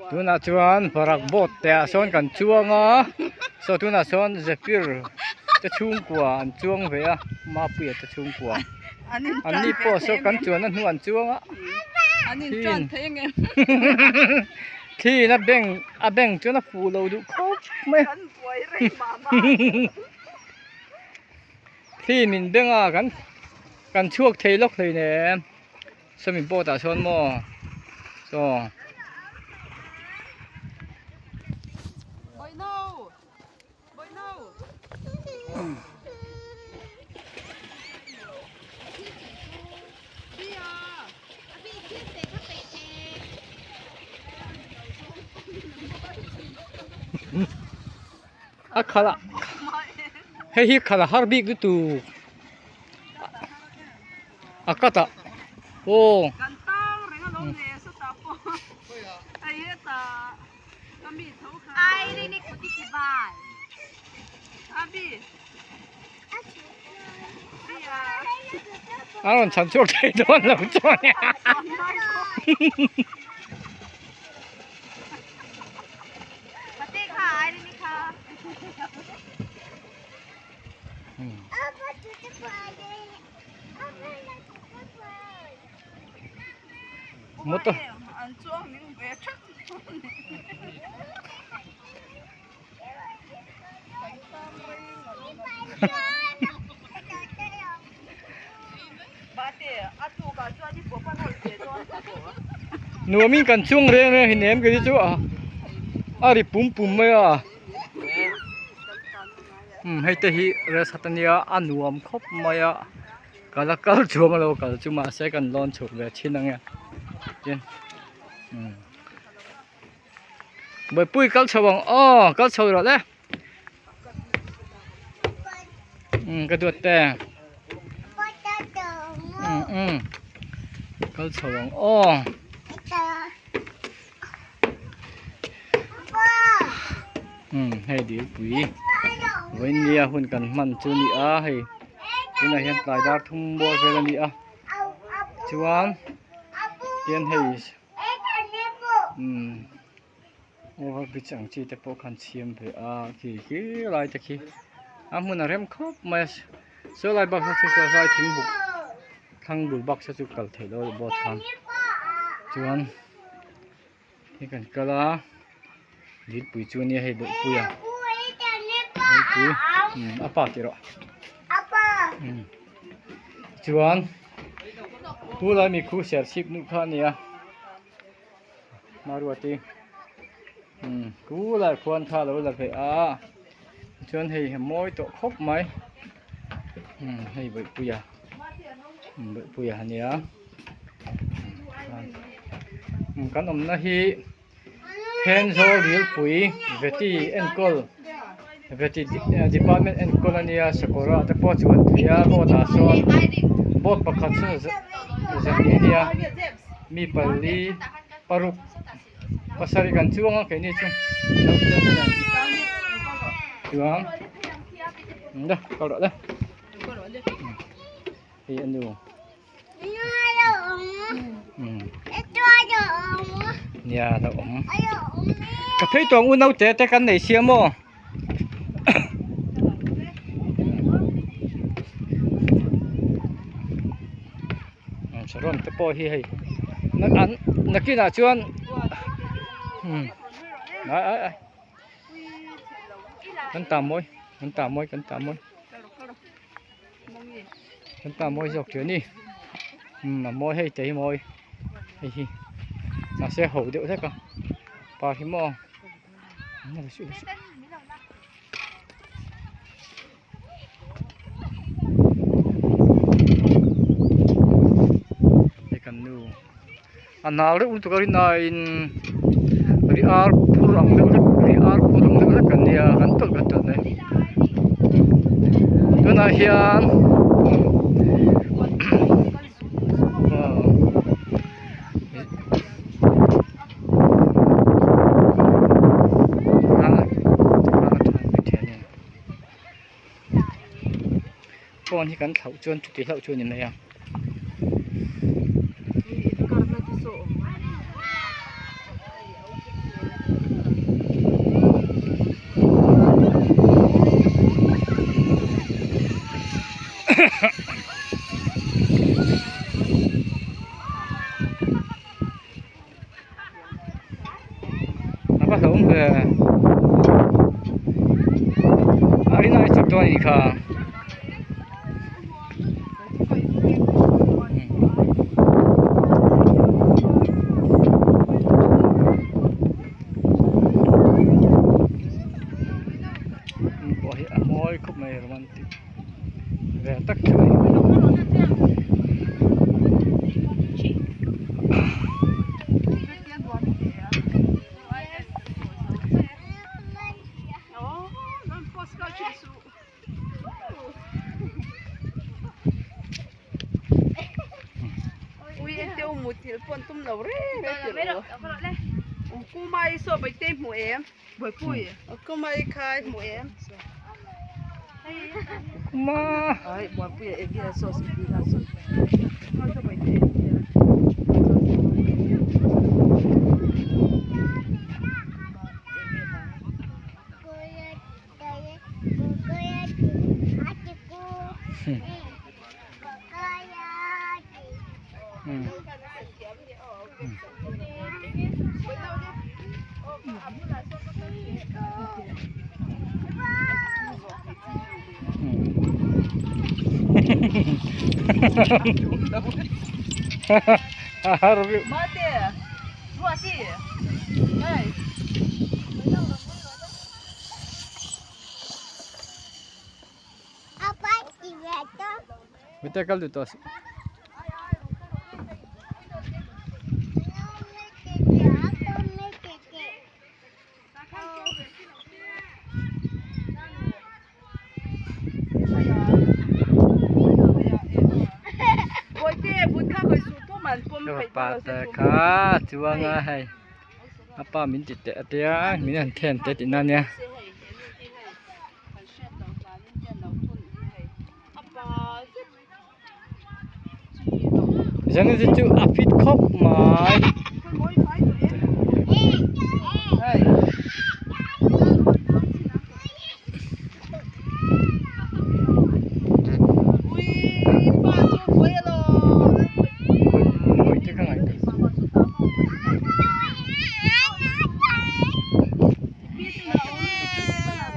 Tunah chuan varak boat te ah sawn kan chuang a saw tunah sawn zephyr te chhungkua an chuang ve a mapuia te chhungkua an ni pawh saw kan chuanna hnu an chuang a thliin a beng a beng chuan a fuh lo duh khawp mai a thli min beng a kan kan chhuak thei lawk hleinem. Sawmi boat ah sawn maw saw. A khalh a hei hi khalh a har bik lutuk. A cut ah aw. Kan tang reng a lo le sawtah pawh hei hetah ka mi tho kha. Ai rini kuti chi val. Abi. A rawn chhan chhuak thei dawn lo chuan. Pate kha ai rini kha. Motor Nuamin kan chung reng reng hi nem kei chu a a ri pum pum mai a. Umm hei te hi rest hut ania a nuam khawp mai a kal a kal chuang alo kal chu mahse kan lawn chhuk ve thin ang e tin umm buaipui kal chho ang aw kal chho rawh le umm ka duat te umm umm kal chho ang aw. Umm hei dilpui vawinia hun kan hman chu a ni a hei tunah hian tlai dar thum bawr vel a ni a chuan tian hei umm over bridge ang chi te pawh khan siam ve a khi khi lai te khi a hmun a rem khawp mai a saw lai bak saw chu lai thing buk thlang bul bak saw chu kal theih loh boat khan chuan. Hei kan kal a dilpui chu ania hei bawihpui a bawihpui umm a pa tih rawh umm chuan tu lai mi khu ser chhip nuh kha ania maruati umm khu lai khuan kha alo la ve a chuan hei a mawi tawh khawp mai umm hei bawihpui a umm bawihpui a ania. Kan awmna hi Thenzawl Rilpui Veti enkawl Veti department enkawl a nia sakawr ah te pawh chuan thei a boat ah sawn boat pakhat sawn zahnih a nia mi pali paruk pasarih kan chuang a keini chu chuan kal rawh le hei a nu. Nia lo awm ka phei tawng u naute te kan nei sia maw saron te pawh hi hei an nakinah chuan ai ai ai kan ta mawi kan ta mawi kan ta mawi. Kan ta mawi zawk tih a ni umm a mawi hei te hi mawi hei hi mahse a ho deuh hlek a par hi maw hei kan nu a nal reuh lutuk a rin aiin ri ar phur ang deuh hlek ri ar phur ang deuh hlek an nia kan tawlh kan tawlh mai tunah hian phone hi kan thlauh chuan chuti hlauh chu a ni mai a. awm ve a rin ai chak dawn a nih kha. Pawh hi a mawi khawp mai romantic ve tak chu a ni. Mite kal duh tawh suh. Pa te kha chuang a hei a pa min ti teh a tia min han then te tihna ania. Zan hi chu a fit khawp mai.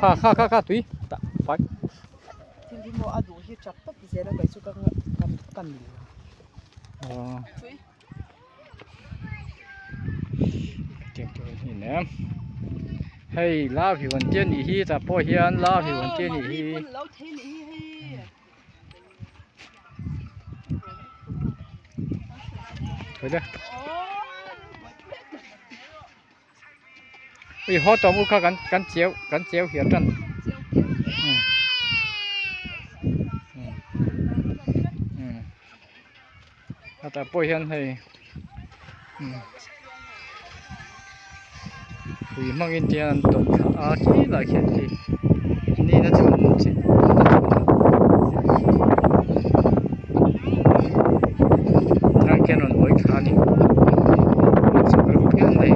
Kha kha kha kha tui tah fai. Thil hi maw a duh hi tap tawp zel a kei chu ka ka mil lo. Aw. Tiang tur hi nen. Hei la vi wan te anih hi tah pawh hian la vi wan te anih hi. Ui haw tawh mu kha kan kan cheu kan cheu hial tan um um um hetah pawh hian hei um ui hmangin tiang an tawm thla a khilaiah khian hei nina chhun chi tang khian rawn hawi thla a ni a chak reuh phian mai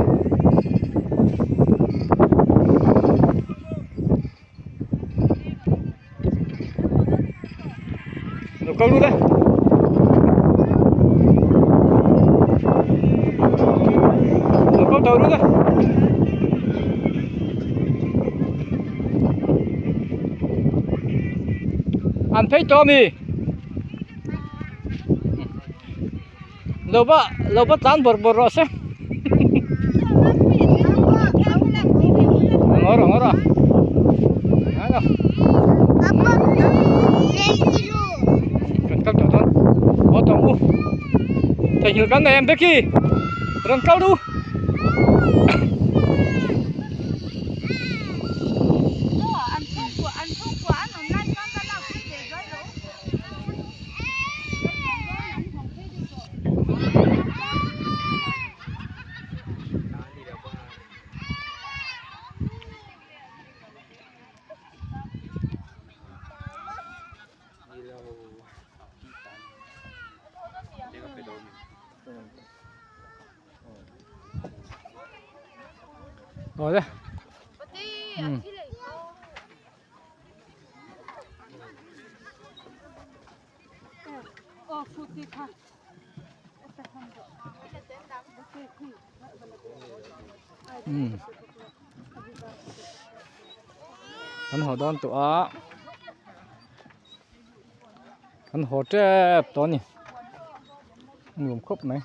lo kal lut a. Lo kal tawh lut a. An phei tawh ami? Lo va lo va tlan bawrh bawrh rawh se. Ngaw rawh ngaw rawh. Ngai lo. Kan kal tawh dawn. Haw tawh ang u. Theihnghilh kan nei em Becky? Rawn kal ru. Awle. Umm kan haw dawn tawh a kan haw tep tawh a ni a nuam khawp mai.